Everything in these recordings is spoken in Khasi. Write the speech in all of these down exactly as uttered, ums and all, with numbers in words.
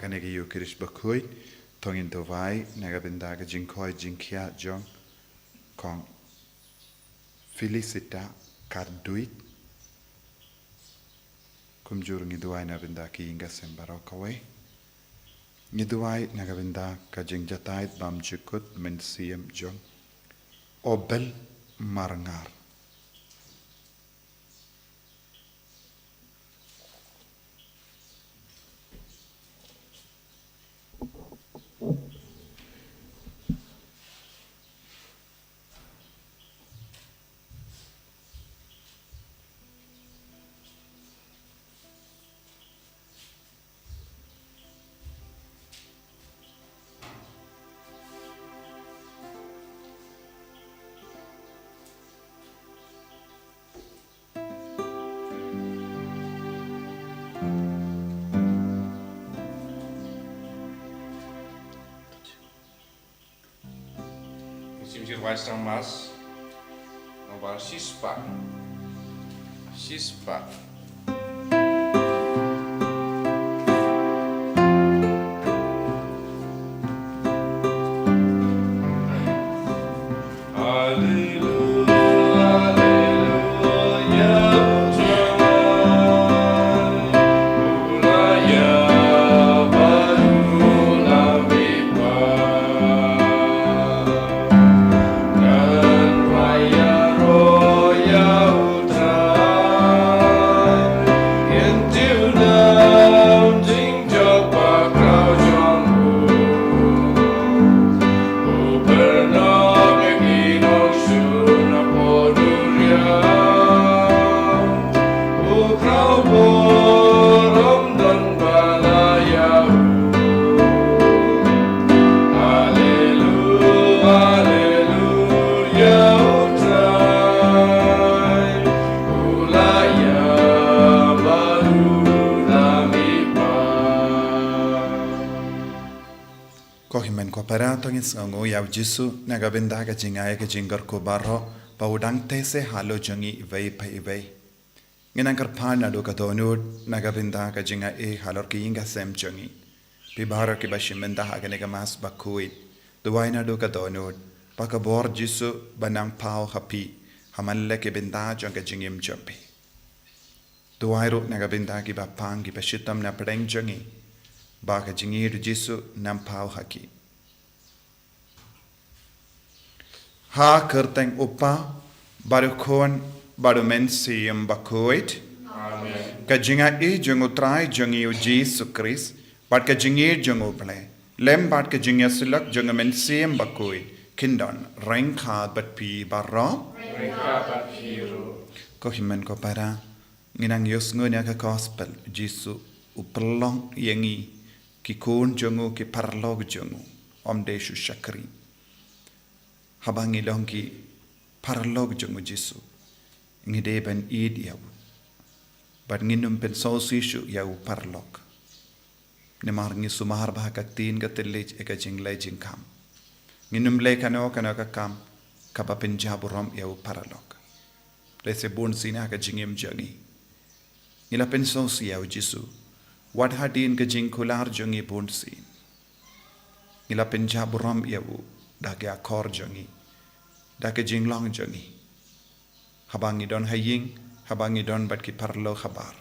kane ka Ïukharist bakhuid, to ngin duwai na ka bynta ka jingkhoi jingkhiah jong Kong Felicita Kharduid. Kumjuh ngi duwai na bynta ki ïing ki sem baroh kawei. Ngi duwai na ka bynta ka jingjatai bymjukut mynsiem jong Obel Marngar. Sim sir Vice Thomas. Nomor shispah. Shispah. Ko hynmen ko para, to ngin sngewnguh ïa u Jisu na ka bynta ka jingai ka jingkyrkhu baroh ba u dang teh seh halor jong ngi iwei pa iwei. Ngin nang kyrpad naduh ka dohnud na ka bynta ka jingai halor ki ïing ki sem jong ngi. Phi baroh kiba shim bynta ha kane ka Mass bakhuid, duwai naduh ka dohnud ba ka bor Jisu ba nang paw ha phi ha man la ki bynta jong ka jingim jong phi. Duwai ruh na ka bynta kiba pang kiba shitom na pdeng jong ngi, ba ka jingïeit u Jisu nang paw ha ki. Ha ka kyrteng u Kpa, bad u Khun, bad u Mynsiem Bakhuid. Amen. Ka jingai jong u Trai jong ngi u Jisu Khrist, bad ka jingïeit jong u Blei, lem bad ka jingïasyllok jong u Mynsiem Bakhuid, kin don ryngkat bad phi baroh. Ryngkat bad phi ruh. Ko hynmen ko para, ngin nang ïohsngew ïa ka gospel, Jisu u pynlong ïa ngi ki khun jong u, ki paralok jong u, ym dei shu shakri. Haba ngi long ki paralok jong u Jisu, ngi dei ban ïeit ïa u. Bad ngin ym pynsngewsih shuh ïa u paralok. Namar ngi sumar bha ha ka ktien ka thylliej ïa ka jingleh jingkham. Ngin ym leh kano kano ka kam kaba pynjah burom ïa u paralok. Lehse bun sien ha ka jingim jong ngi, ngi la pynsngewsih ïa u Jisu wat hadien ka jingkular jong ngi bun sien. Ngi la pynjah burom ïa u da ki akor jong ngi, da ka jinglong jong ngi. Haba ngi don ha ïing, haba ngi don bad ki paralok habar,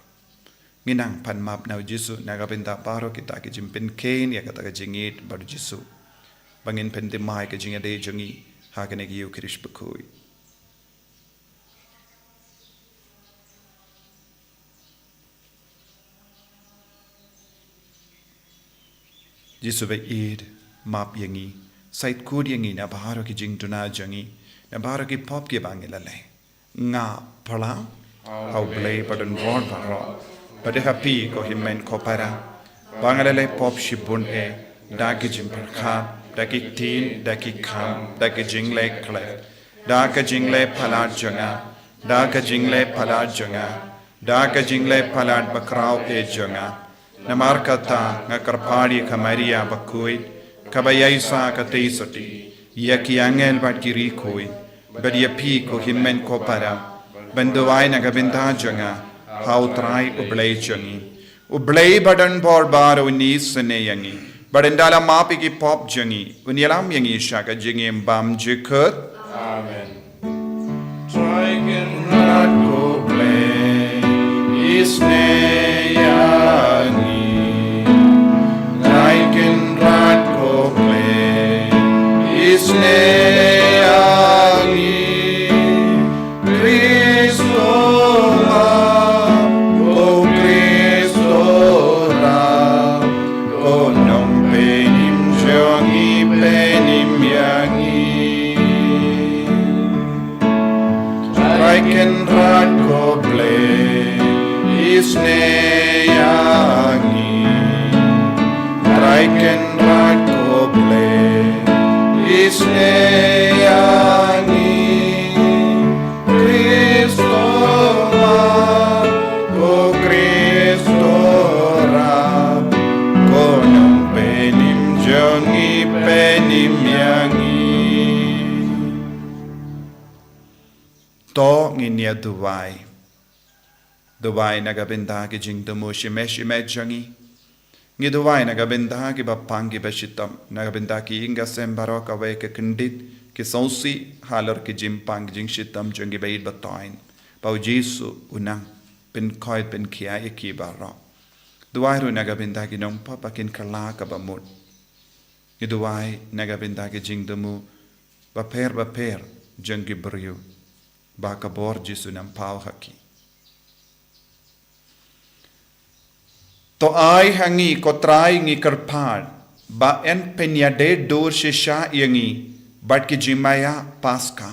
ngin nang pan map na u Jisu na ka bynta baroh kita ki jingpynkheiñ ïa kata ka jingïeit bad u Jisu, ba ngin pynthymmai ka jingïadei jong ngi ha kane ka Ïukharist bakhuid. Jisu ba ïeit, map ïa ngi, shait kut ïa ngi na baroh ki jingduna jong ngi, na baroh ki pop kiba ngi la leh. Nga phla ha u Blei ba don bor baroh, bad ha phi ko hynmen ko para, ba nga la leh pop shibun eh, da ki jingpyrkhat, da ki ktien, da ki kam, da ki jingleh khlem, da ka jingleh palat jong nga, da ka jingleh palat jong nga, da ka jingleh palat bakhraw eh jong nga. Namar kata nga kyrpad ïa ka Maria bakhuid, kaba ïaisah katei sotti, ïa ki angel bad ki riewkhuid, bad ïa phi ko hynmen ko para, ban duwai na ka bynta jong nga ha u Trai u Blei jong ngi. U Blei ba don bor baroh un isynei ïa ngi, bad un da la map ïa ki pop jong ngi, un ïalam ïa ngi sha ka jingim bymjukut. Amen. Trai Kynrad ko Blei, isynei ïa ngi. Trai Kynrad ko Blei, isynei ïa ngi. Khrist, ko Khrist, ko Nongpynim jong ngi, pynim ïa ngi. Trai Kynrad ko Blei, isynei ïa ngi. Trai Kynrad ko Blei, isynei ïa ngi. Khrist, ko Khrist, ko Nongpynim jong ngi, pynim ïa ngi. To ngin ïa duwai. Duwai na ka bynta ki jingthmu shimet shimet jong ngi. Ngi duwai na ka bynta kiba pang kiba shitom, na ka bynta ki ïing ki sem baroh, kawei ka kyndit, ki sngewsih halor ki jingpang ki jingshitom jong kiba ïeit ba thoiñ. Ba U Jisu un nang pynkhuid pynkhiah ïa ki baroh. Duwai ruh na ka bynta ki nongpop ba kin kylla kaba mut. Ngi duwai na ka bynta ki jingthmu bapher bapher jong ki briew, ba ka bor Jisu un nang paw ha ki. To ai ha ngi, ko Trai, ngi kyrpad, ba yn pynïadei dur shisha ïa ngi bad ki jingmaïa Paskha,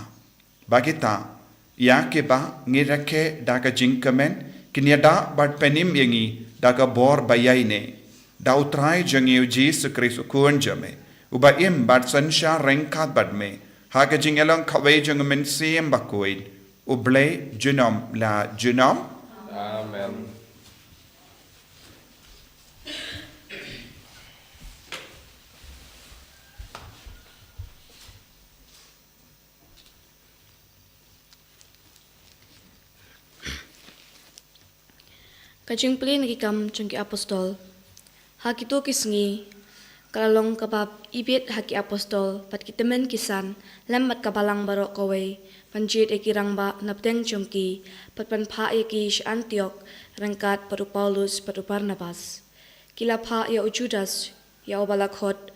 ba kita ïa kiba ngi rakhe da ka jingkmen kin ïada bad pynim ïa ngi da ka bor ba ïaineh, da U Trai jong ngi U Jisu Khrist U Khun jong me, uba im bad synshar ryngkat bad me ha ka jingïalong kawei jong U Mynsiem Bakhuid, U Blei junom la junom. Amen. Ka jingplie na ki kam jong ki apostol. Ha kito ki sngi, ka la long kaba ibit ha ki apostol bad ki tymmen ki san, lem bad ka balang baroh kawei, ban jied ïa ki rangbah napdeng jong ki, bad ban phah ïa ki sha Antiok, ryngkat bad u Paulus bad u Barnabas. Ki la phah ïa u Judas, ïa uba la khot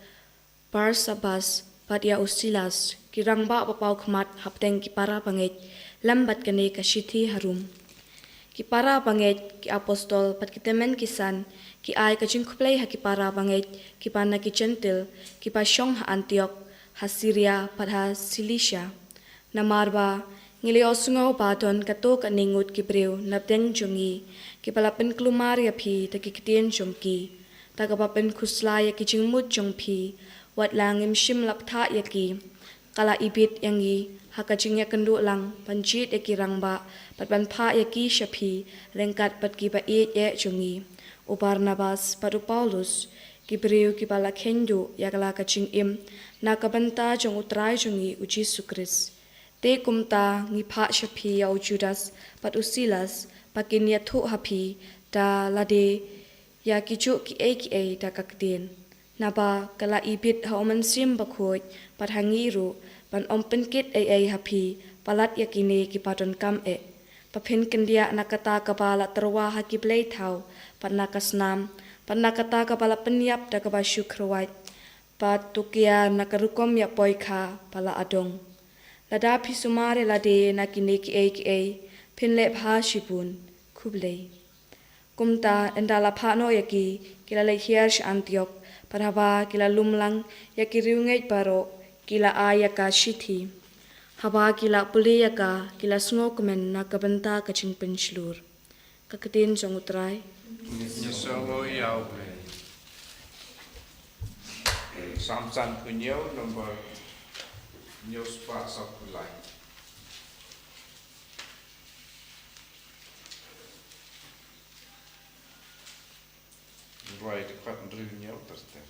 Barsabas, bad ïa u Silas, ki rangbah ba paw khmat hapdeng ki para bangeit, lem bad kane ka shithi harum. Ki para bangeit, ki apostol, bad ki tymmen ki san, ki ai ka jingkhublei ha ki para bangeit, kiba na ki Jentil, kiba shong ha Antiok, ha Siria, bad ha Silisia. Namar ba, ngi la ïohsngew ba don katto katne ngut ki briew napdeng jong ngi, kiba la pynkulmar ïa phi da ki ktien jong ki, da kaba pynkhuslai ïa ki jingmut jong phi, wat la ngim shym la bthah ïa ki. Ka la ibit ïa ngi, ha ka jingïakynduh lang, ban jied ïa ki rangbah, bad ban phah ïa ki sha phi, ryngkat bad kiba ïeit eh jong ngi, u Barnabas, bad u Paulus, ki briew kiba la kheiñ duh ïa la ka jingim, na ka bynta jong U Trai jong ngi U Jisu Khrist. Te kumta ngi phah sha phi ïa u Judas bad u Silas, ba kin ïathuh ha phi da lade ïa kijuh kiei kiei da ka ktien. Naba ka la ibit ha U Mynsiem Bakhuid bad ha ngi ruh, ban ym pynkit ei ei ha phi palat ïa kine kiba donkam eh, ba phin kyndiah na kata kaba la tyrwa ha ki blei thaw, bad na ka snam, bad na kata kaba la pynïap da kaba shu kyrwat, bad to kiar na ka rukom ïa poi kha ba la adong. Lada phi sumar ïa lade na kine kiei kiei, phin leh bha shibun. Khublei. Kumta, ynda la phah noh ïa ki, ki la leit hiar sha Antiok, bad haba ki la lum lang ïa ki riewngeit baroh, ki la ai ïa ka shithi. Haba ki la pule ïa ka, ki la sngewkmen na ka bynta ka jingpynshlur. Ka ktien jong U Trai. Ngi sngew ïa U Blei. Salm sanphew hynñiew, number hynñiew spah sawphew lai. Rwai dkhot hynriew hynñiew ter ter.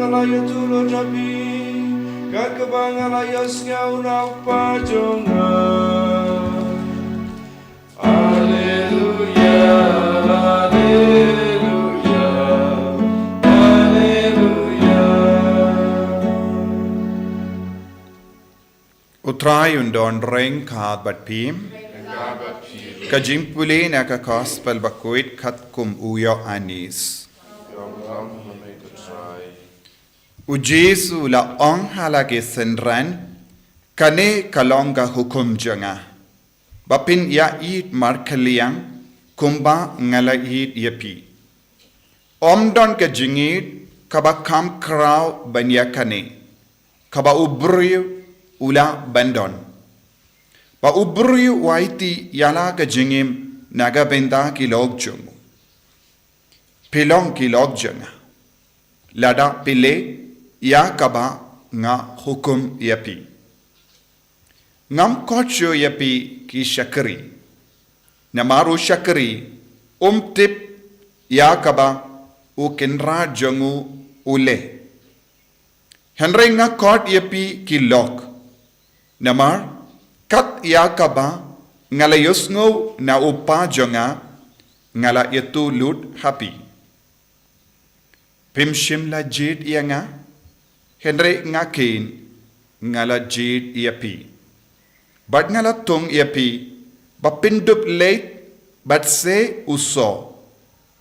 La ïathuh lut ha phi, katba nga la ïohsngew na u Kpa jong nga. Alleluia, alleluia, alleluia. U Trai un don ryngkat bad phi. Ka jingpule na ka Gospel bakhuid katkum u Ïoannis. U Jisu u la ong ha la ki synran, kane ka long ka hukum jong nga, ba phin ïa ïeit markylliang kumba nga la ïeit ïa phi. Ym don ka jingïeit kaba kham khraw ban ïa kane, kaba u briew u lah ban don, ba u briew u aiti ïa la ka jingim na ka bynta ki lok jong u. Phi long ki lok jong nga lada phi leh ïa kaba nga hukum ïa phi. Ngam khot shuh ïa phi ki shakri, namar u shakri um tip ïa kaba u kynrad jong u u leh. Hynrei nga khot ïa phi ki lok, namar kat ïa kaba nga la ïohsngew na u Kpa jong nga, nga la ïathuh lut ha phi. Phim shym la jied ïa nga, hynrei nga keiñ nga la jied ïa phi. Bad nga la thung ïa phi ba phin dup leit bad se u soh,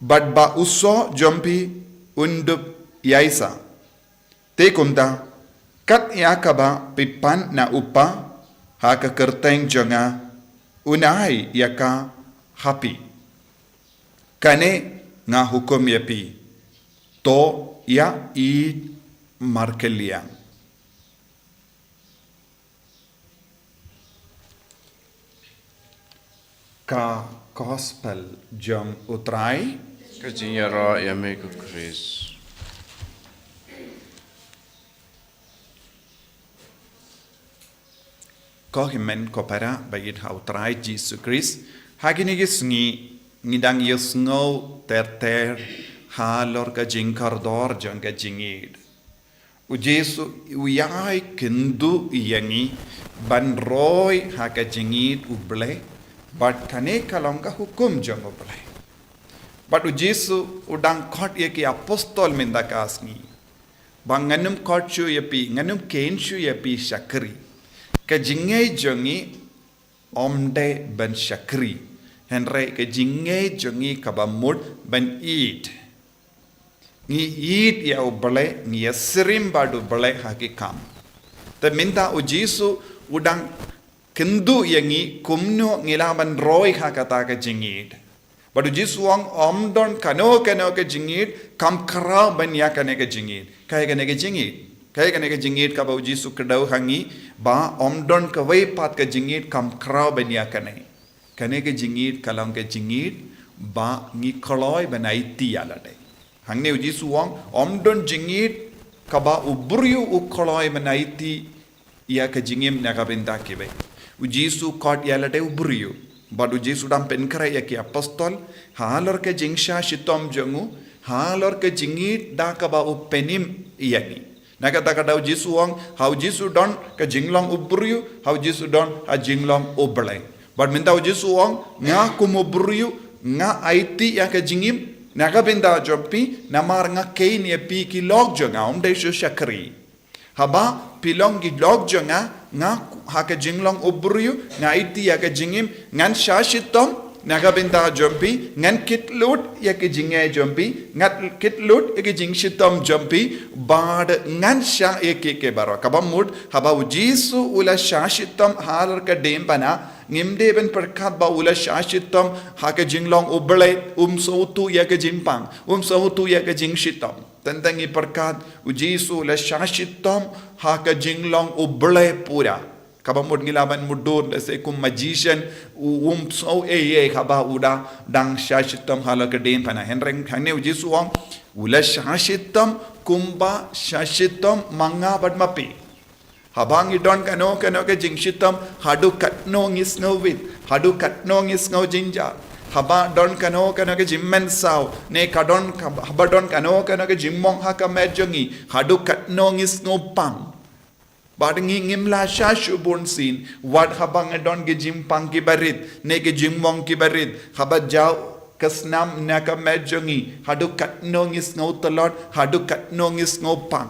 bad ba u soh jong phi un dup ïaisah. Te kumta, kat ïa kaba phi pan na u Kpa ha ka kyrteng jong nga, un ai ïa ka ha phi. Kane nga hukum ïa phi, to ïa ïeit markylliang. Ka Gospel jong u Trai. Ka jingïaroh ïa me ko Khrist. Ko hynmen ko para ba ïeit ha u Trai Jisu Khrist, ha kine ki sngi ngi dang ïohsngew ter ter halor ka jingkordor jong ka jingïeit. U Jisu u ïai kynduh ïa ngi ban roi ha ka jingïeit U Blei, bad kane ka long ka hukum jong U Blei. Bad u Jisu u dang khot ïa ki apostol mynta ka sngi, ba ngan ym khot shuh ïa phi, ngan ym kheiñ shuh ïa phi shakri. Ka jingngeit jong ngi ym dei ban shakri, hynrei ka jingngeit jong ngi kaba mut ban ïeit. Ngi ïeit ïa U Blei, ngi ïasyriem bad U Blei ha ki kam. Te mynta u Jisu u dang kynduh ïa ngi kumno ngi lah ban roi ha kata ka jingïeit. Bad u Jisu u ong ym don kano kano ka jingïeit kam khraw ban ïa kane ka jingïeit. Kaei kane ka jingïeit? Kaei kane ka jingïeit kaba u Jisu u kdew ha ngi, ba ym don kawei pat ka jingïeit kam khraw ban ïa kane? Kane ka jingïeit ka long ka jingïeit ba ngi kloi ban aiti ïa lade. Hangne u Jisu u ong ym don jingïeit kaba u briew u kloi ban aiti ïa ka jingim na ka bynta kiwei. U Jisu u khot ïa lade u briew. Bad u Jisu u dang pynkhreh ïa ki apostol halor ka jingshah shitom jong u, halor ka jingïeit da kaba u pynim ïa ngi. Na kata ka daw u Jisu u ong, ha u Jisu don ka jinglong u briew, ha u Jisu don ka jinglong U Blei. Bad mynta u Jisu u ong, nga kum u briew nga aiti ïa ka jingim na ka bynta jong phi, namar nga kheiñ ïa phi ki lok jong nga, ym dei shuh shakri. Haba phi long ki lok jong nga, nga ha ka jinglong u briew nga aiti ïa ka jingim, ngan shah shitom na ka bynta jong phi, ngan kit lut ïa ka jingngeit jong phi, ngan kit lut ïa ka jingshitom jong phi, bad ngan shah ïa kiei kiei baroh. Kaba mut haba u Jisu u la shah shitom halor ka diengphna, ngim dei ban pyrkhat ba u la shah shitom ha ka jinglong U Blei, um sngewthuh ïa ka jingpang, um sngewthuh ïa ka jingshitom. Tang tang ngi pyrkhat u Jisu u la shah shitom ha ka jinglong U Blei pura. Kaba mut ngi lah ban mutdur lehse kum magician, u um sngew ei ei haba u da dang shah shitom halor ka diengphna. Hynrei hangne u Jisu u ong u la shah shitom kumba shah shitom ma nga bad ma phi. Haba ngi don kano kano ka jingshitom, haduh katno ngi sngewwit, haduh katno ngi sngew jynjar, Haba don kano kano ka jingmynsaw, ne ka don ka, haba don kano kano ka jingmong ha ka met jong ngi, haduh katno ngi sngewpang. Bad ngi ngim la sha shuh bun sien, wat haba nga don ki jingpang ki barit, ne ki jingmong ki barit, haba jaw ka snam na ka met jong ngi, haduh katno ngi sngew tlot, haduh katno ngi sngewpang.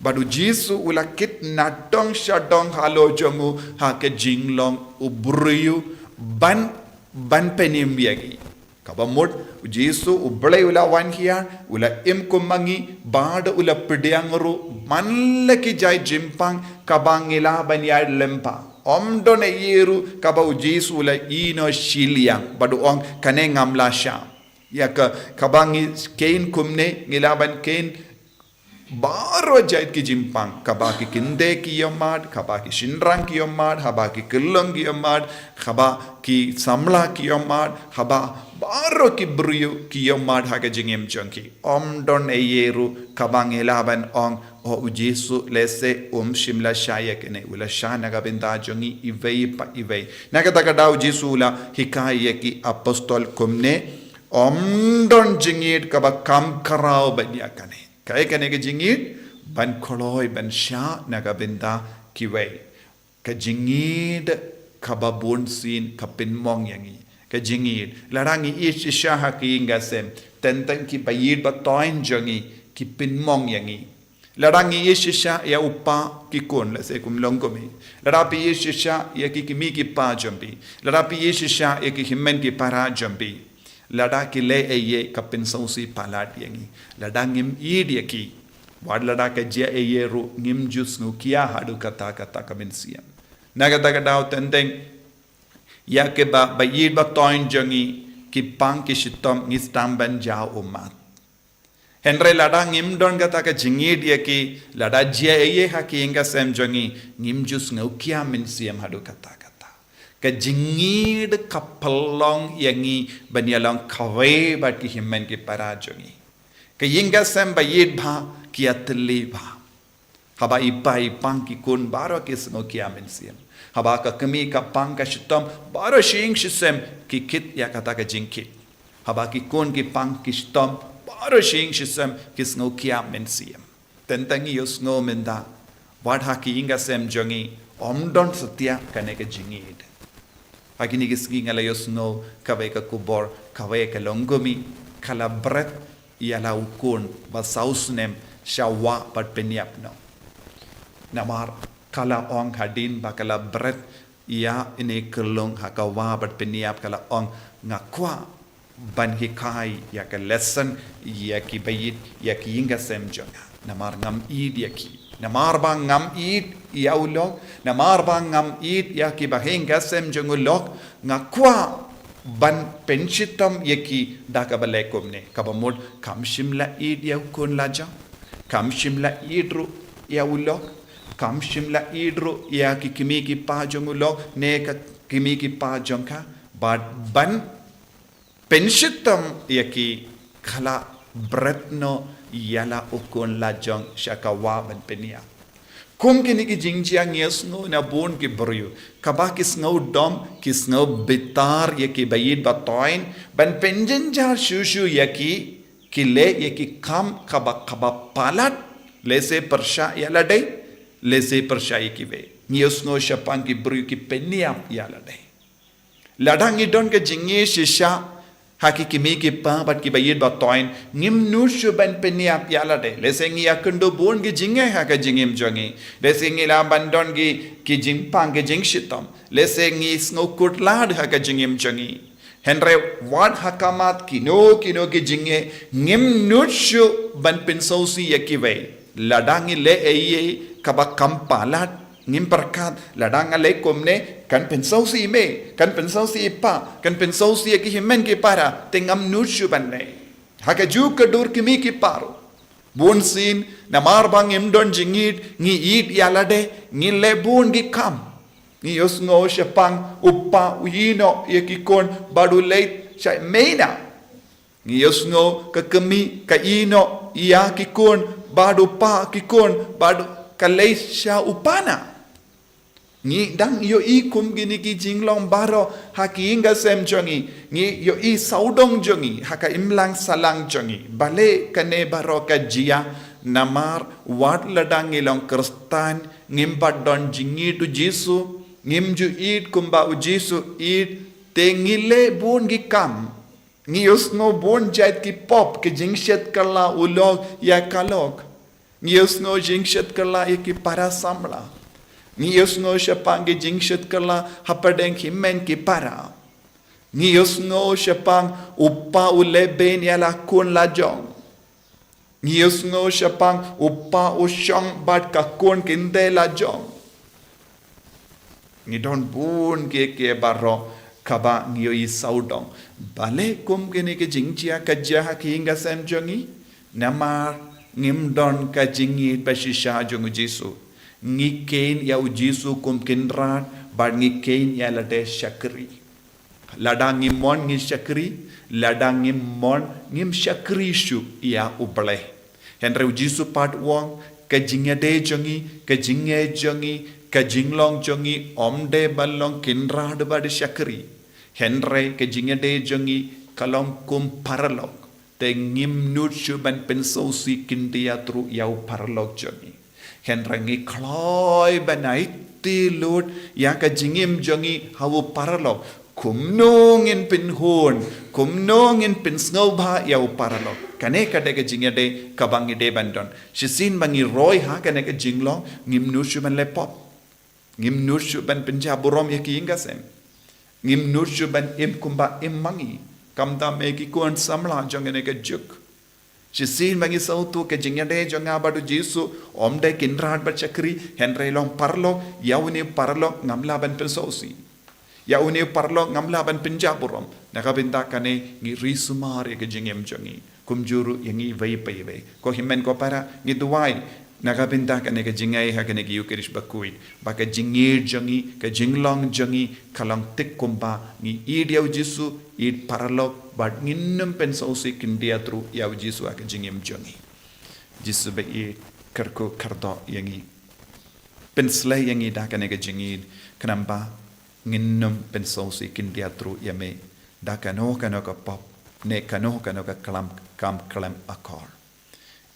Bad u Jisu u la kit nadong shadong halor jong u ha ka jinglong u briew ban, ban pynim ïa ngi. Kaba mut, u Jisu u Blei u la wan hiar, u la im kum ma ngi, bad u la pdiang ruh man la ki jait jingpang kaba ngi lah ban ïaid lyngba. Ym don ei ei ruh kaba u Jisu u la ïehnoh shiliang, bad u ong kane ngam la shah. Ïa ka, kaba ngi kheiñ kumne, ngi lah ban kheiñ baroh jait ki jingpang, kaba ki kynthei ki ïohmad, kaba ki shynrang ki ïohmad, haba ki khyllung ki ïohmad, haba ki samla ki ïohmad, haba baroh ki briew ki ïohmad ha ka jingim jong ki. Ym don ei ei ruh kaba ngi lah ban ong, o u Jisu lehse um shym la shah ïa kane, u la shah na ka bynta jong ngi iwei pa iwei. Na kata ka daw u Jisu u la hikai ïa ki apostol kumne, ym don jingïeit kaba kham khraw ban ïa kane. Kaei kane ka jingïeit? Ban kloi, ban shah na ka bynta kiwei. Ka jingïeit kaba bun sien ka pynmong ïa ngi. Ka jingïeit. Lada ngi ïeit shisha ha ki ïing ki sem, teng teng ki ba ïeit ba toiñ jong ngi ki pynmong ïa ngi. Lada ngi ïeit shisha ïa u pa ki khun, lehse kum long kum i. Lada phi ïeit shisha ïa ki kmie ki kpa jong phi. Lada phi ïeit shisha ïa ki hynmen ki para jong phi. Lada ki leh ei ei ka pynsngewsih palat ïa ngi. Lada ngim ïeit ïa ki, wat lada ka jia ei ei ruh ngim ju sngewkhia haduh katta katta ka mynsiem. Na kata ka daw teng teng ïa ki ba, ba ïeit ba toiñ jong ngi, ki pang ki shitom ngi sdang ban jaw ummat. Hynrei lada ngim don kata ka jingïeit ïa ki, lada jia ei ei ha ki ïing ki sem jong ngi, ngim ju sngewkhia mynsiem haduh katta katta. Ka jingïeit ka pynlong ïa ngi ban ïalong kawei bad ki hynmen ki para jong ngi. Ka ïing ki sem ba ïeit bha ki ïatylli bha. Haba i pa i pang ki khun baroh ki sngewkhia mynsiem. Haba ka kmie ka pang ka shitom baroh shi ïing shi sem ki kit ïa kata ka jingkit. Haba ki khun ki pang ki shitom baroh shi ïing shi sem ki sngewkhia mynsiem. Teng teng ngi ïohsngew mynta, wat ha ki ïing ki sem jong ngi ym don satia kane ka jingïeit. Ha kine ki sngi nga la ïohsngew kawei ka khubor, kawei ka longkmie ka la bret ïa la u khun ba saw snem sha wah bad pynïap noh. Namar ka la ong hadien ba ka la bret ïa ine i khyllung ha ka wah bad pynïap, ka la ong, nga kwah ban hikai ïa ka lesson ïa ki ba ïeit ïa ki ïing ki sem jong nga. Namar ngam ïeit ïa ki. Namar ba ngam ïeit ïa u lok. Namar ba ngam ïeit ïa ki ba ïeit ki sem jong u lok. Nga kwah ban pynshitom ïa ki da kaba leh kumne. Kaba mut kam shym la ïeit ïa u khun lajong. Kam shym la ïeit ruh ïa u lok. Kam shym la ïeit ruh ïa ki kmie ki kpa jong u lok. Ne ka kmie ki kpa jong ka. Bad ban pynshitom ïa ki, ka la bret noh ïa la u khun lajong sha ka wah ban pynïap. Kum kine ki jingjia ngi ïohsngew na bun ki briew, kaba ki sngew dom, ki sngew bitar ïa ki ba ïeit ba toiñ, ban pynjynjar shuh shuh ïa ki, ki leh ïa ki kam kaba, kaba palat, lehse pyrshah ïa lade, lehse pyrshah ïa kiwei. Ngi ïohsngew shaphang ki briew ki pynïap ïa lade. Lada ngi don ka jingïeit shisha ha ki kmie ki kpa bad ki ba ïeit ba toiñ, ngim nud shuh ban pynïap ïa lade. Lehse ngi ïakynduh bun ki jingeh ha ka jingim jong ngi. Lehse ngi lah ban don ki, ki jingpang ki jingshitom. Lehse ngi sngewkhuslai ha ka jingim jong ngi. Hynrei wat ha khmat kino kino ki jingeh, ngim nud shuh ban pynsngewsih ïa kiwei. Lada ngi leh ei ei kaba kham palat, ngim pyrkhat, lada nga leh kumne, kan pynsngewsih i mei, kan pynsngewsih i pa, kan pynsngewsih ïa ki hynmen ki para, te ngam nud shuh ban leh. Ha kajuh ka dur kmie ki kpa ruh. Bun sien, namar ba ngim don jingïeit, ngi ïeit ïa lade, ngi leh bun ki kam. Ngi ïohsngew shaphang u pa u ïehnoh ïa ki khun bad u leit sha i meina. Ngi ïohsngew ka kmie ka ïehnoh ïa ki khun bad u pa ki khun bad ka leit sha u pana. Ngi dang ïohi kum kine ki jinglong baroh ha ki ïing ki sem jong ngi. Ngi ïohi sawdong jong ngi ha ka imlang sahlang jong ngi. Balei kane baroh ka jia? Namar wat lada ngi long Khristan, ngim pat don jingïeit u Jisu, ngim ju ïeit kumba u Jisu ïeit, te ngi leh bun ki kam. Ngi ïohsngew bun jait ki pop, ki jingshet kylla u lok ïa ka lok. Ngi ïohsngew jingshet kylla ïa ki para samla. Ngi ïohsngew shaphang ki jingshet kylla hapdeng hynmen ki para. Ngi ïohsngew shaphang u pa u lehbeiñ ïa la khun la jong. Ngi ïohsngew shaphang u pa u shong bad ka khun kynthei la jong. Ngi don bun kiei kiei baroh kaba ngi ïohi sawdong. Balei kum kine ki jingjia ka jia ha ki ïing ki sem jong ngi? Namar ngim don ka jingïeit ba shisha jong u Jisu. Ngi kheiñ ïa u Jisu kum Kynrad bad ngi kheiñ ïa lade shakri. Lada ngim mon ngi shakri, lada ngim mon ngim shakri shuh ïa u Blei. Hynrei u Jisu pat u ong, ka jingïadei jong ngi, ka jingïeit jong ngi, ka jinglong jong ngi, ym dei ban long Kynrad bad shakri. Hynrei ka jingïadei jong ngi ka long kum paralok. Te ngim nud shuh ban pynsngewsih khyndiat ruh ïa u paralok jong ngi. Hynrei ngi kloi ban aiti lut ïa ka jingim jong ngi ha u paralok. Kumno ngin pynhun, kumno ngin pynsngewbha ïa u paralok. Kane ka dei ka jingïadei kaba ngi dei ban don. Shisien ba ngi roi ha kane ka jinglong, ngim nud shuh ban leh pop. Ngim nud shuh ban pynjah burom ïa ki ïing ki sem. Ngim nud shuh ban im kumba im ma ngi. Khamtam ïa ki khun samla jong kane ka juk. Shisien ba ngi sngewthuh ka jingïadei jong nga bad u Jisu ym dei Kynrad bad shakri, hynrei long paralok, ïa une u paralok ngam lah ban pynsngewsih. Ïa une u paralok ngam lah ban pynjah burom. Na ka bynta kane ngi ri sumar ïa ka jingim jong ngi. Kumjuh ruh ïa ngi iwei pa iwei. Ko hynmen ko para, ngi duwai na ka bynta kane ka jingïeit ha kane ka Eucharist bakhuid. Ba ka jingïeit jong ngi, ka jinglong jong ngi, ka long thik kumba ngi ïeit ïa u Jisu, ïeit paralok, bad ngin ym pynsngewsih khyndiat ruh ïa u Jisu ha ka jingim jong ngi. Jisu ba ïeit, kyrkhu kyrdoh ïa ngi. Pynshlei ïa ngi da kane ka jingïeit, khnang ba ngin ym pynsngewsih khyndiat ruh ïa me da kano kano ka pop, ne kano kano ka klam, kam khlem akor.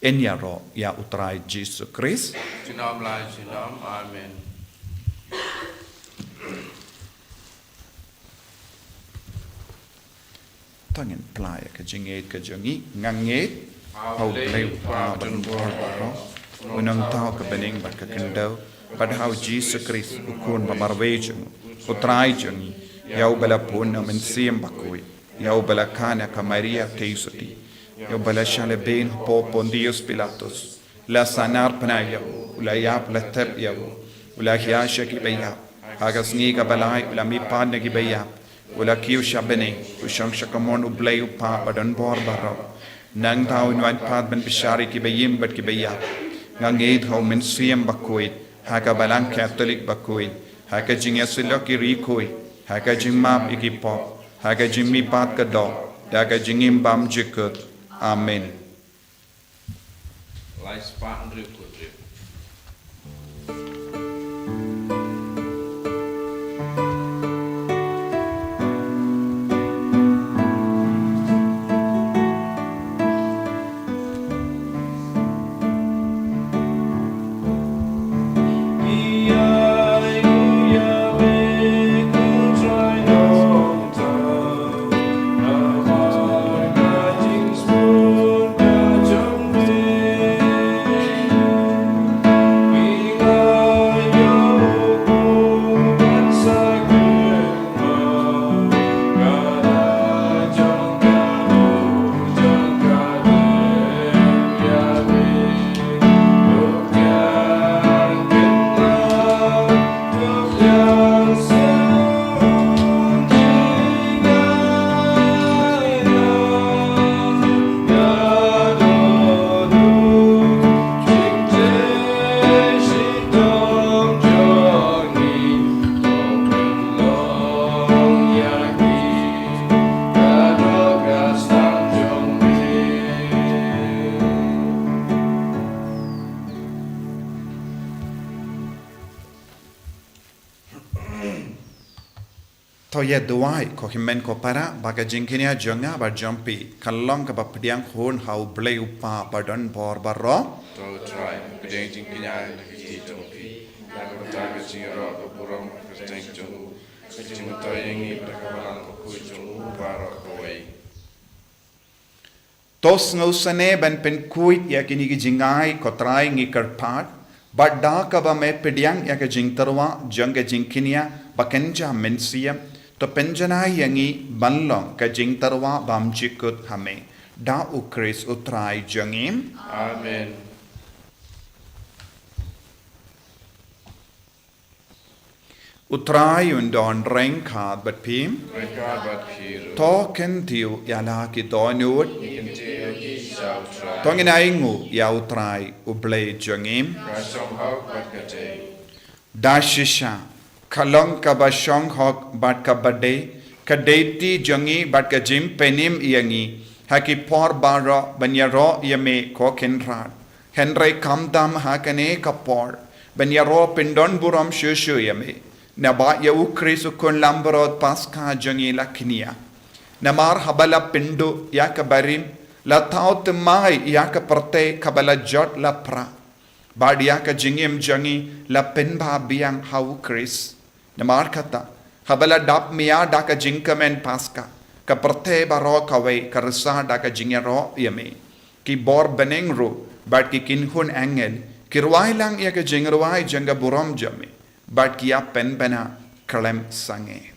Yn ïaroh ïa u Trai Jisu Khrist. Junom la junom. Amen. To ngin plie ïa ka jingïeit ka jong ngi. Nga ngeit ha u Blei u Kpa badonbor baroh, u Nongthaw ka bneng bad ka khyndew, bad ha u Jisu Khrist u Khun ba marwei jong u, u Trai jong ngi, ïa uba la bun na u Mynsiem Bakhuid, ïa uba la kha na ka Maria theisotti, ïa uba la shah lehbeiñ hapoh Pontius Pilatus, u la sahnarphna ïa u, u la ïap, la thep ïa u, u la hiar sha kiba ïap, ha ka sngi kaba lai u la mihpat na kiba ïap, u la kiew sha bneng, u shong sha kamon u Blei u Kpa badonbor baroh. Nangta un wan pat ban bishar ïa kiba im bad kiba ïap. Nga ngeit ha u Mynsiem Bakhuid, ha ka Balang Katholik bakhuid, ha ka jingïasyllok ki riewkhuid, ha ka jingmap ïa ki pop, ha ka jingmihpat ka doh, da ka jingim bymjukut. Amen. Lai spah hynriew phew hynriew. To ïa duwai, ko hynmen ko para, ba ka jingkñia jong nga bad jong phi kan long kaba pdiang hun ha U Blei U Kpa badonbor baroh. To U Trai, pdiang jingkñia ïa ka kti jong phi na ka bynta ka jingïaroh ka burom ka kyrteng jong u, ka jingmyntoi ïa ngi bad ka balang bakhuid jong u baroh kawei. To sngewsynei ban pynkhuid ïa kine ki jingai, ko Trai, ngi kyrpad, bad da kaba me pdiang ïa ka jingtyrwa jong ka jingkñia ba kynja mynsiem, to pynjanai ïa ngi ban long ka jingtyrwa bymjukut ha me. Da U Khrist U Trai jong ngi. Amen. U Trai un don ryngkat bad phi. Ryngkat bad phi ruh. To kyntiew ïa la ki dohnud. Ngi kyntiew ïa ki sha U Trai. To ngin ainguh ïa U Trai U Blei jong ngi. Ka shong hok bad ka dei. Da shisha, ka long kaba shong hok bad kaba dei, ka dei ti jong ngi bad ka jingpynim ïa ngi ha ki por baroh ban ïaroh ïa me, ko Kynrad. Hynrei khamtam ha kane ka por ban ïaroh pyndonburom shuh shuh ïa me, naba ïa U Khrist U Khun Langbrot Paskha jong ngi la kñia. Namar haba la pynduh ïa ka barim, la thaw thymmai ïa ka pyrthei kaba la jot la pra, bad ïa ka jingim jong ngi la pynbha biang ha U Khrist. Namar kata, haba la dap mia da ka jingkmen Paskha, ka pyrthei baroh kawei ka risa da ka jingïaroh ïa me. Ki bor bneng ruh bad ki kynhun angel ki rwai lang ïa ka jingrwai jong ka burom jong me, bad ki ïa pynbna khlem sangeh.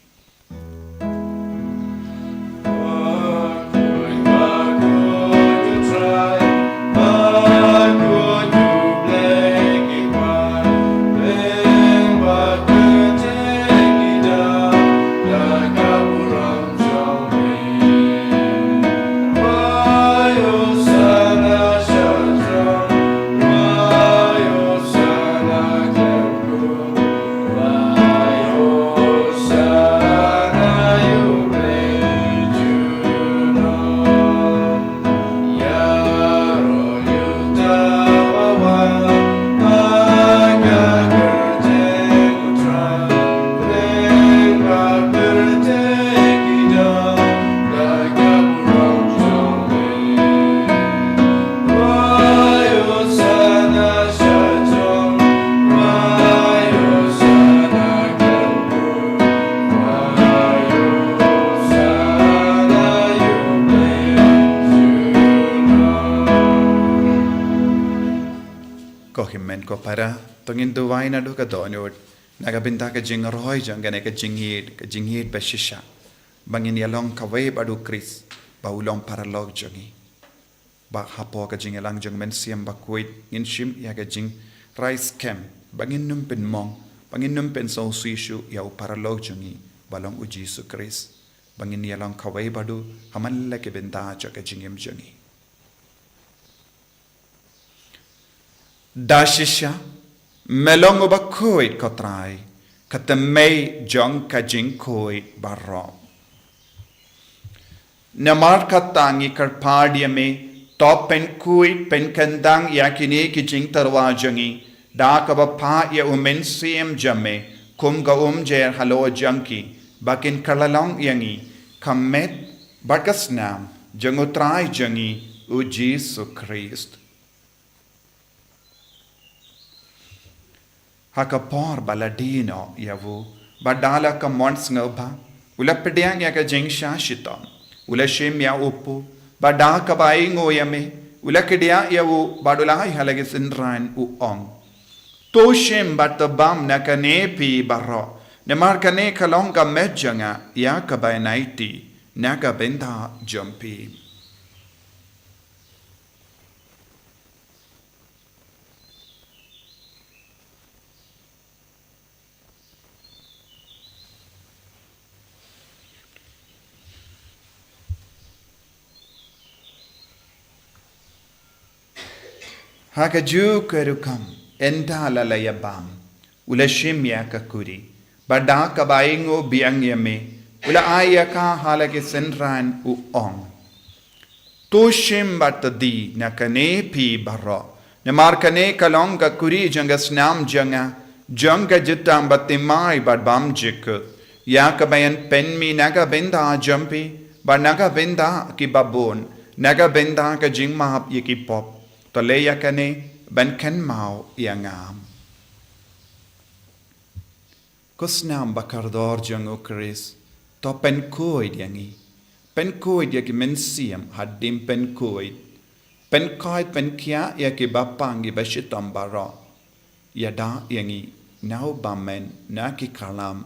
Ko hynmen ko para, to ngin duwai naduh ka dohnud na ka bynta ka jingroi jong kane ka jingïeid, ka jingïeid ba shisha, ba ngin ïalong kawei bad U Khrist, ba u long paralok jong ngi. Ba hapoh ka jingïalang jong Mynsiem Bakhuid ngin shim ïa ka jingrai skhem, ba ngin nym pynmong, ba ngin nym pynsngewsih shuh ïa u paralok jong ngi, ba long U Jisu Khrist, ba ngin ïalong kawei bad u ha man la ki bynta jong ka jingim jong ngi. Da shisha, me long uba khuid, ko Trai, ka tymmen jong ka jingkhuid baroh. Namar kata ngi kyrpad ïa me, to pynkhuid pynkyndang ïa kine ki jingtyrwa jong ngi, da kaba phah ïa u Mynsiem jong me kum ka umjer halor jong ki, ba kin kylla long ïa ngi ka met bad ka snam jong U Trai jong ngi, U Jisu Khrist. Ha ka por ba la die noh ïa u, bad da la ka mon sngewbha, u la pdiang ïa ka jingshah shitom, u la shim ïa u pu, bad da kaba ainguh ïa me, u la kdiah ïa u, bad u la ai ha la ki synran, u ong: To shim bad to bam na kane phi baroh, namar kane ka long ka met jong nga ïa kaba yn aiti na ka bynta jong phi. Ha kajuh ka rukom, ynda la la ïa bam, u la shim ïa ka kuri, bad da kaba ainguh biang ïa me, u la ai ïa ka ha la ki synran, u ong: To shim bad to die na kane phi baroh, namar kane ka long ka kuri jong ka snam jong nga, jong ka jutang bathymmai bad bymjukut. Ïa kaba yn pynmih na ka bynta jong phi, bad na ka bynta ki babun, na ka bynta ka jingmap ïa ki pop. To leh ïa kane ban kynmaw ïa nga. Ko snam ba kordor jong u Khrist, to pynkhuid ïa ngi. Pynkhuid ïa ki mynsiem hadien pynkhuid. Pynkhuid pynkhiah ïa ki bapang ki bashitom baroh. Ïada ïa ngi na u bymman na ki khlam.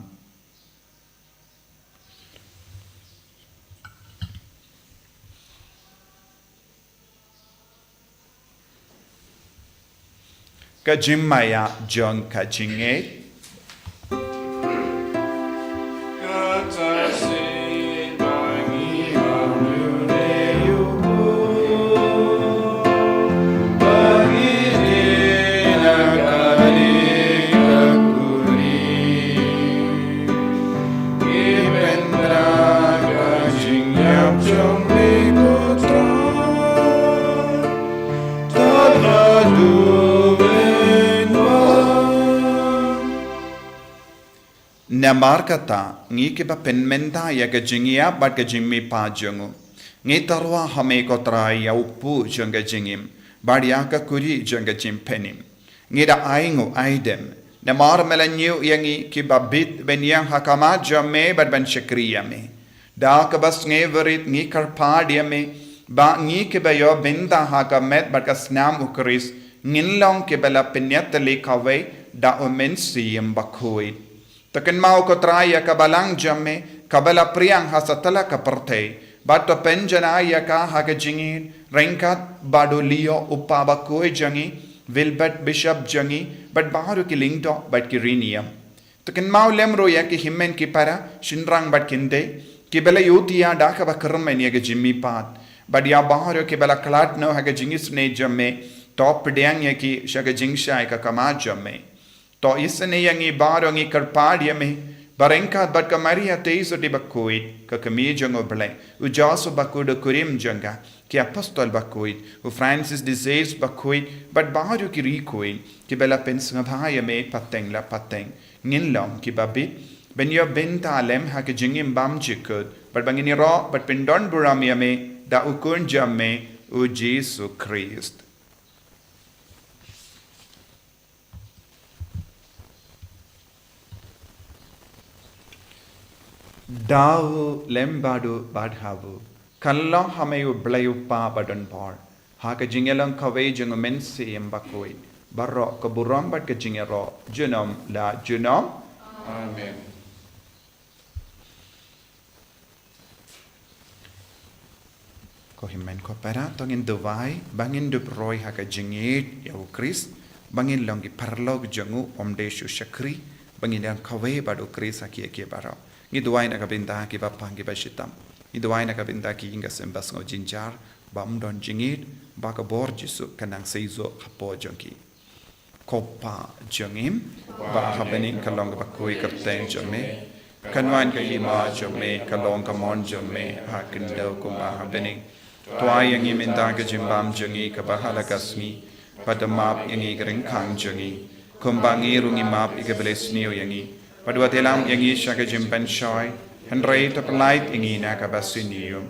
Ka jingmaïa jong ka jingngeit. Namar kata, ngi kiba pynmynta ïa ka jingïap bad ka jingmihpat jong u, ngi tyrwa ha me ko Trai ïa u puh jong ka jingim, bad ïa ka kuri jong ka jingpynim. Ngi da ainguh aidem, namar me la ñiew ïa ngi kiba bit ban ïeng ha khmat jong me bad ban shakri ïa me. Da kaba sngewrit ngi kyrpad ïa me, ba ngi kiba ïoh bynta ha ka met bad ka snam u Khrist, ngin long kiba la pynïatylli kawei da u Mynsiem Bakhuid. To kynmaw ko Trai ïa ka balang jong me, kaba la phriang ha satlak ka pyrthei, bad to pynjanai ïa ka ha ka jingïeit, ryngkat bad u Leo u kpa bakhuid jong ngi, Wilbert bishop jong ngi, bad baroh ki lyngdoh bad ki riewniam. To kynmaw lem ruh ïa ki hynmen ki para, shynrang bad kynthei, kiba la ïohi ïa da kaba kyrmen ïa ka jingmihpat, bad ïa baroh kiba la khlad noh ha ka jingisynei jong me, to pdiang ïa ki sha ka jingshai ka khmat jong me. To isynei ïa ngi baroh, ngi kyrpad ïa me, ba ryngkat bad ka Maria Theisotti bakhuid, ka kmie jong u Blei, u Joseph bakhuid u kurim jong ka, ki apostol bakhuid, u Francis de Sales bakhuid, bad baroh ki riewkhuid kiba la pynsngewbha ïa me pateng la pateng, ngin long kiba bit ban ïoh bynta lem ha ka jingim bymjukut, bad ba ngin ïaroh bad pyndonburom ïa me da u Khun jong me, u Jisu Khrist. Da u lem bad u bad ha u, kan long ha me u Blei u Kpa badonbor, ha ka jingïalang kawei jong u Mynsiem Bakhuid, baroh ka burom bad ka jingïaroh, junom la junom. Amen. Ko hynmen ko para, to ngin duwai ba ngin dup roi ha ka jingïeit ïa u Khrist, ba ngin long ki paralok jong u, ym dei shu shakri, ba ngin ïalang kawei bad u Khrist ha kiei kiei baroh. Ngi duwai na ka bynta ki bapang ki bashitom. Ngi duwai na ka bynta ki ïing ki sem ba sngewjynjar, ba ym don jingïeit, ba ka bor Jisu kan nang seisoh hapoh jong ki. Ko Pa jong ngi ba ha bneng, ka long kaba khuid ka kyrteng jong me. Kan wan ka hima jong me, ka long ka mon jong me ha khyndew kumba ha bneng. To ai ïa ngi mynta ka jingbam jong ngi kaba ha la ka sngi. Bad to map ïa ngi ki ryngkang jong ngi, kumba ngi ruh ngi map ïa kiba leh sniew ïa ngi. Bad wat ïalam ïa ngi sha ka jingpynshoi, hynrei to pyllait ïa ngi na kaba sniew.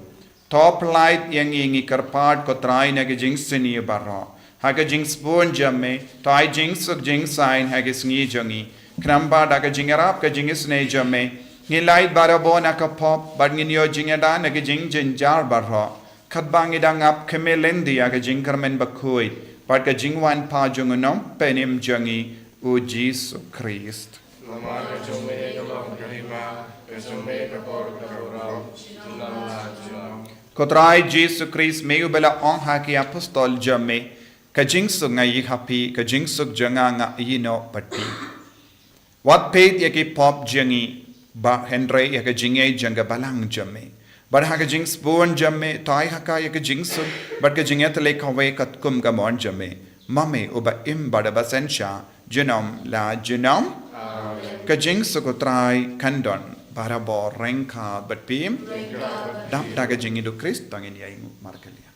To pyllait ïa ngi, ngi kyrpad ko Trai, na ki jingsniew baroh. Ha ka jingsbun jong me, to ai jingsuk jingsaiñ ha ki sngi jong ngi. Khnang ba da ka jingïarap ka jingisynei jong me, ngin lait barabor na ka pop, bad ngin ïoh jingïada na ki jingjynjar baroh. Katba ngi dang ap khmih lynti ïa ka jingkyrmen bakhuid bad ka jingwan pat jong u Nongpynim jong ngi, u Jisu Khrist. Namar ka jong me ka long ka hima, ka jong me ka bor, ka burom, junom la junom. Ko Trai Jisu Khrist, me uba la ong ha ki apostol jong me, ka jingsuk nga ïoh ha phi, ka jingsuk jong nga nga ïehnoh bad phi. Wat peit ïa ki pop jong ngi, bad hynrei ïa ka jingïeit jong ka balang jong me. Bad ha ka jingsbun jong me, to ai ha ka ïa ka jingsuk bad ka jingïatylli kawei katkum ka mon jong me. Ma me uba im bad uba synshar, junom la junom. Amen. Ka jingsuk u Trai kan don barabor ryngkat bad phi. Dap da ka jingïeit u Khrist, to ngin ïa ïanguh markylliang.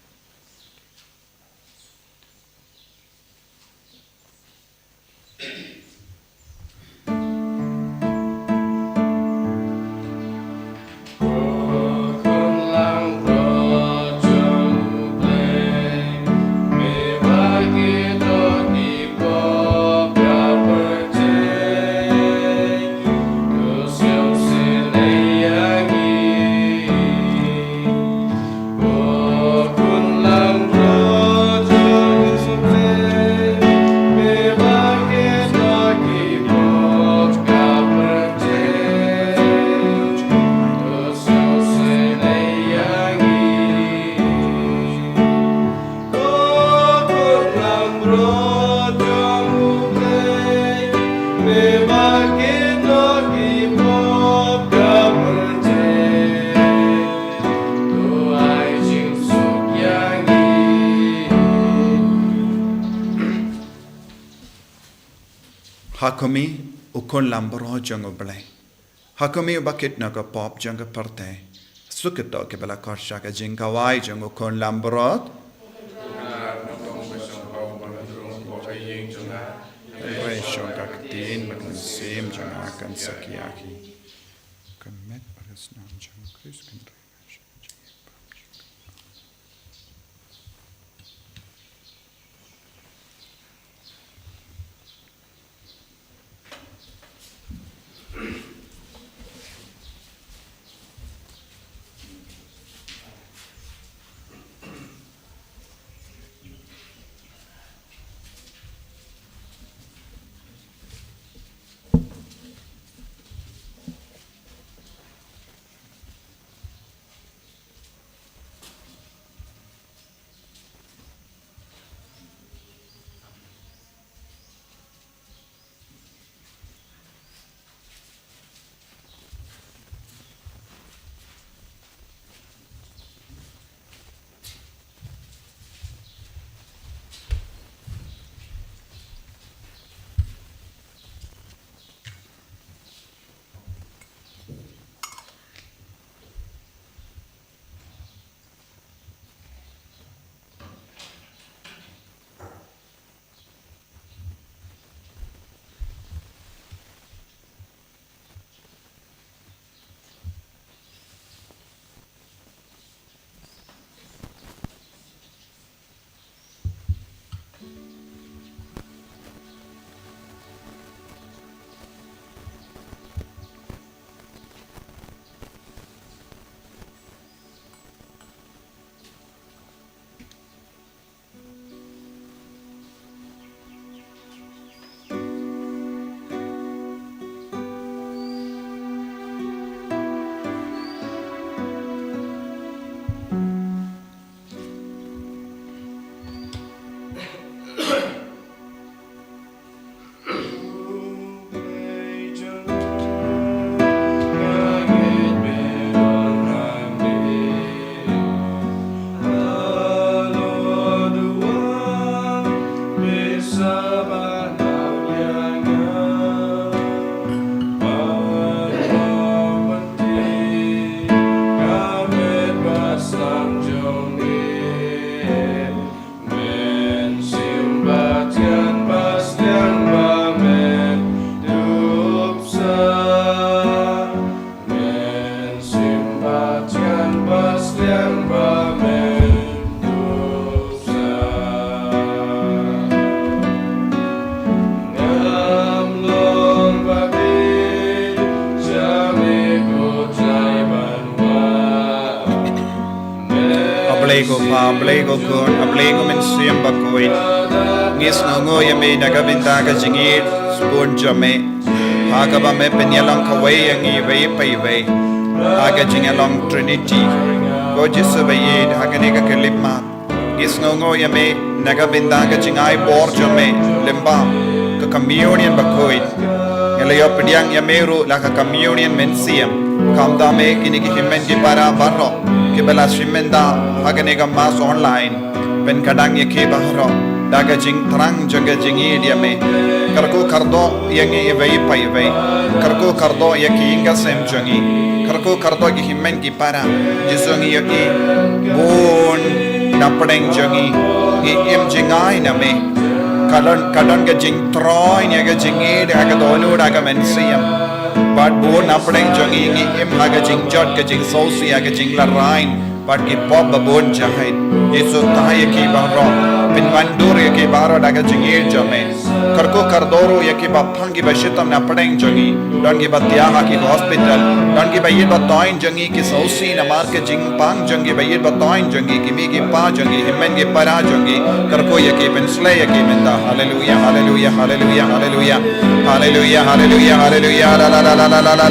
Ha khmih, u khun langbrot jong U Blei. Ha khmih, uba kit noh ka pop jong ka pyrthei. Suk ïa kito kiba la khot sha ka jingkhawai jong u khun langbrot. Hynrei shong ha ka ktien bad ka mynsiem jong nga kan sakhia ïa ki. Ka met bad ka snam jong U Khrist kan ri. A Blei ko Pa, a Blei ko Khun, a Blei ko Mynsiem Bakhuid. Ngi sngewnguh ïa me na ka bynta ka jingïeit sbun jong me, ha kaba me pynïalang kawei ïa ngi iwei pa iwei ha ka jingïalong Trinity. Ko Jisu ba ïeit, ha kane ka khyllipmat ngi sngewnguh ïa me na ka bynta ka jingai bor jong me lyngba ka Communion Bakhuid. Ngi la ïoh pdiang ïa me ruh la ka Communion Mynsiem. Khamtam me, kine ki hynmen ki para baroh kiba la shim bynta ha kane ka Mass online, pynkhatdang ïa ki baroh da ka jingthrang jong ka jingïeit ïa me. Kyrkhu kyrdoh ïa ngi iwei pa iwei. Kyrkhu kyrdoh ïa ki ïing ki sem jong ngi. Kyrkhu kyrdoh ki hynmen ki para. Jisu, ngi ïohi bun na pdeng jong ngi ngi im jngai na me. Ka don, ka don ka jingtroiñ ïa ka jingïeit ha ka dohnud ha ka mynsiem. Bad bun na pdeng jong ngi ngi im ha ka jingjot, ka jingsngewsih, ha ka jinglatraiñ bad ki pop ba bun jait. Jisu, thaw ïa ki baroh, pynwandur ïa ki baroh da ka jingïeit jong me. Kyrkhu kyrdoh ruh ïa kiba phang kiba shitom na pdeng jong ngi. Don kiba thiah ha ki hospital, don kiba ïeit ba thoiñ jong ngi ki sngewsih namar ka jingpang jong kiba ïeit ba thoiñ jong ngi, ki mei ki pa jong ngi, hynmen ki para jong ngi. Kyrkhu ïa ki, pynsleh ïa ki mynta. Haleluia, haleluia, haleluia, haleluia. Haleluia, haleluia, haleluia. La, la, la, la, la, la.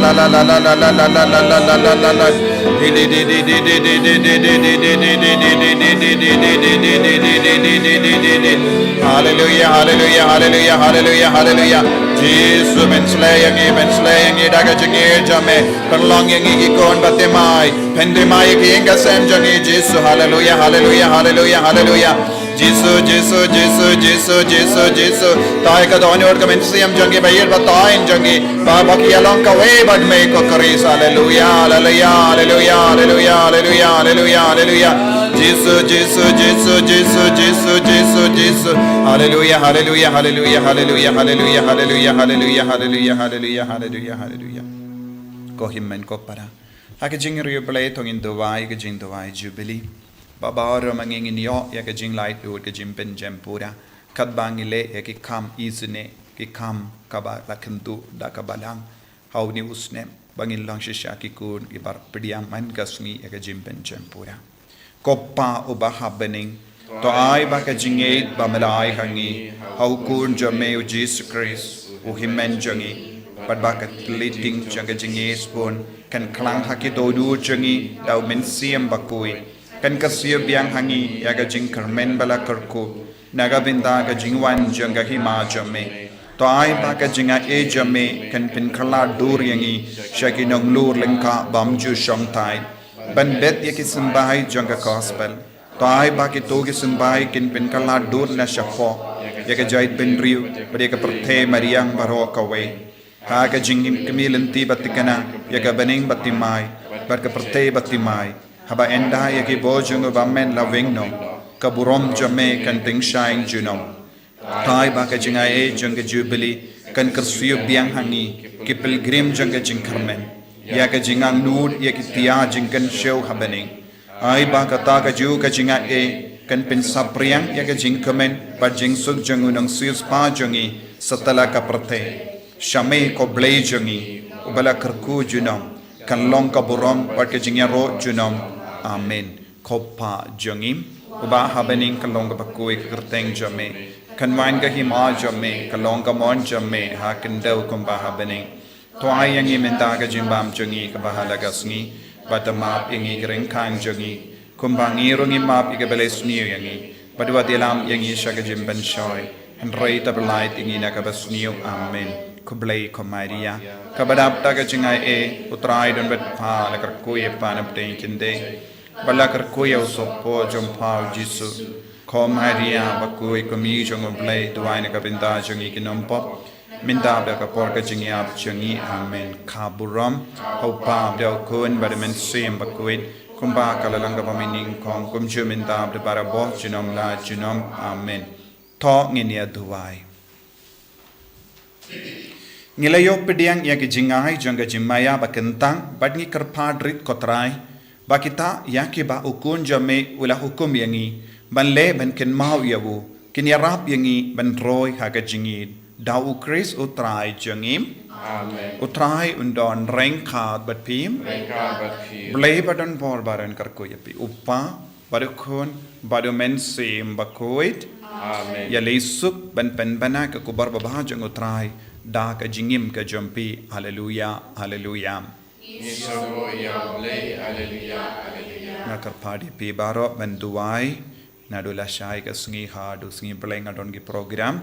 Haleluia, haleluia, haleluia, haleluia, haleluia. Jisu, pynsleh ïa ngi, pynsleh ïa ngi da ka jingïeit jong me. Pynlong ïa ngi ki khun ba thymmai. Pynthymmai ïa ki ïing ki sem jong ngi, Jisu. Haleluia, haleluia, haleluia, haleluia. Jisu, Jisu, Jisu, Jisu, Jisu, Jisu. Tang ïa ka dohnud ka mynsiem jong ngi ba ïeit ba thymmai jong ngi. Ba, ba ki ïa long kawei bad me ko Khrist. Haleluya, haleluya, haleluya, haleluya, haleluya, haleluya, haleluya. Jisu, Jisu, Jisu, Jisu, Jisu, Jisu. Haleluya, haleluya, haleluya, haleluya, haleluya, haleluya, haleluya, haleluya, haleluya, haleluya, haleluya. Ko hynmen ko para. Ha ka jingriewblei to ngin duwai ka jingduwai Jubili. Ba baroh ma ngi ngin ïoh ïa ka jinglaitluid ka jingpynjem pura. Katba ngi leh ïa ki kam isynei, ki kam kaba la kynduh da ka balang. Ha une u snem ba ngin long shisha ki khun kiba pdiang man ka sngi ïa ka jingpynjem pura. Ko Pa uba ha bneng, to ai ba ka jingïeit ba me la ai ha ngi ha u Khun jong me u Jisu Khrist, u hynmen jong ngi, bad ba ka tliting jong ka jingïeit bun kan klang ha ki dohnud jong ngi da u Mynsiem Bakhuid. Kan kyrsiew biang ha ngi ïa ka jingkyrmen ba la kyrkhu na ka bynta ka jingwan jong ka hima jong me. To ai ba ka jingaiei jong me kan pynkylla dur ïa ngi sha ki nonglur lyngkha bym ju shongthait ban bet ïa ki symbai jong ka gospel. To ai ba kito ki symbai kin pynkylla dur na shapoh ïa ka jaitbynriew bad ïa ka pyrthei mariang baroh kawei. Ha ka jingim kmie lynti ba thikna ïa ka bneng ba thymmai bad ka pyrthei ba thymmai. Haba ynda ïa ki bor jong u bymman la weng noh, ka burom jong me kan tyngshaiñ junom. To ai ba ka jingaiei jong ka Jubili kan kyrsiew biang ha ngi ki pilgrim jong ka jingkyrmen ïa ka jingangnud ïa ki tia jingkynshew ha bneng. Ai ba kata kajuh ka jingaiei kan pynsaphriang ïa ka jingkmen bad jingsuk jong u nongsiewspah jong ngi satlak ka pyrthei. Sha me ko Blei jong ngi uba la kyrkhu junom, kan long ka burom bad ka jingïaroh junom. Amen. Ko Pa jong ngi uba ha bneng, kan long kaba khuid ka kyrteng jong me. Kan wan ka hima jong me, kan long ka mon jong me ha khyndew kumba ha bneng. To ai ïa ngi mynta ka jingbam jong ngi kaba ha la ka sngi. Bad to map ïa ngi ki ryngkang jong ngi kumba ngi ruh ngi map ïa kiba la sniew ïa ngi. Bad wat ïalam ïa ngi sha ka jingpynshoi, hynrei to pyllait ïa ngi na kaba sniew. Amen. Khublei ko Maria, kaba dap da ka jingaiei, u Trai u don bad pha. La kyrkhu ïa pha na pdeng ki khyndai bad la kyrkhu ïa u sohpop jong pha u Jisu. Ko Maria bakhuid, ko Mei jong u Blei, duwai na ka bynta jong ngi ki nongpop, mynta bad ha ka por ka jingïap jong ngi. Amen. Ka burom ha u Pa bad ha u Khun bad ha u Mynsiem Bakhuid, kumba ka la long kaba mynnyngkong, kumjuh mynta bad barabor, junom la junom. Amen. To ngin ïa duwai. Ngi la ïoh pdiang ïa ka jingai jong ka jingmaïa ba kyntang bad ngi kyrpad rit ko Trai ba kita ïa kiba u Khun jong me u la hukum ïa ngi ban leh ban kynmaw ïa u kin ïarap ïa ngi ban roi ha ka jingïeit. Da u Khrist u Trai jong ngi. Amen. U Trai un don ryngkat bad phi. Ryngkat bad phi. Blei ba don bor baroh un kyrkhu ïa phi, u Pa bad u Khun bad u Mynsiem Bakhuid. Amen. Ïa leit suk ban pynbna ka khubor babha jong u Trai da ka jingim ka jong phi. Haleluya, haleluya. Ngi sngewbha ïa u Blei. Haleluya, haleluya. Nga kyrpad ïa phi baroh ban duwai. Naduh lashai ka sngi haduh sngi Blei nga don ki program.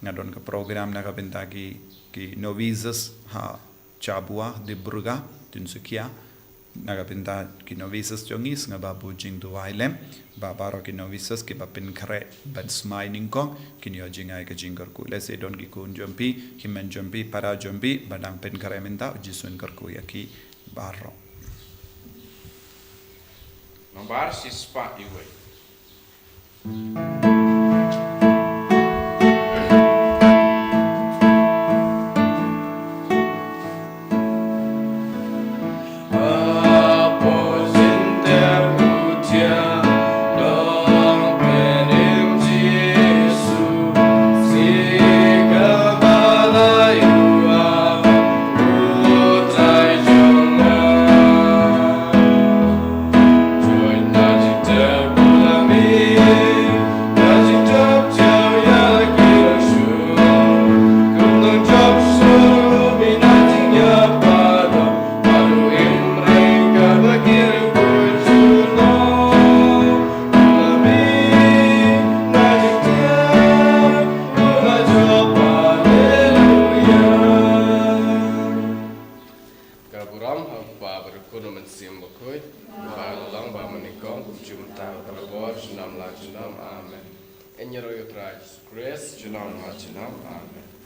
Nga don ka program na ka bynta ki, ki novices ha Chabua, Dibrugarh, Tinsukia. Na ka bynta ki novices jong ngi, sngewbha buh jingduwai lem ba baroh ki novices kiba pynkhreh ban smai nyngkong kin ïoh jngai ka jingkyrkhu. Lehse don ki khun jong phi, hynmen jong phi, para jong phi ba dang pynkhreh mynta, u Jisu un kyrkhu ïa ki baroh. Nombar shispah iwei. Ka burom ha u Kpa bad u Khun bad u Mynsiem Bakhuid, ba la long ba mynnyngkong, kumjuh mynta, barabor, junom la junom. Amen. Yn ïaroh ïa u Trai Jisu Khrist. Junom, junom. Amen.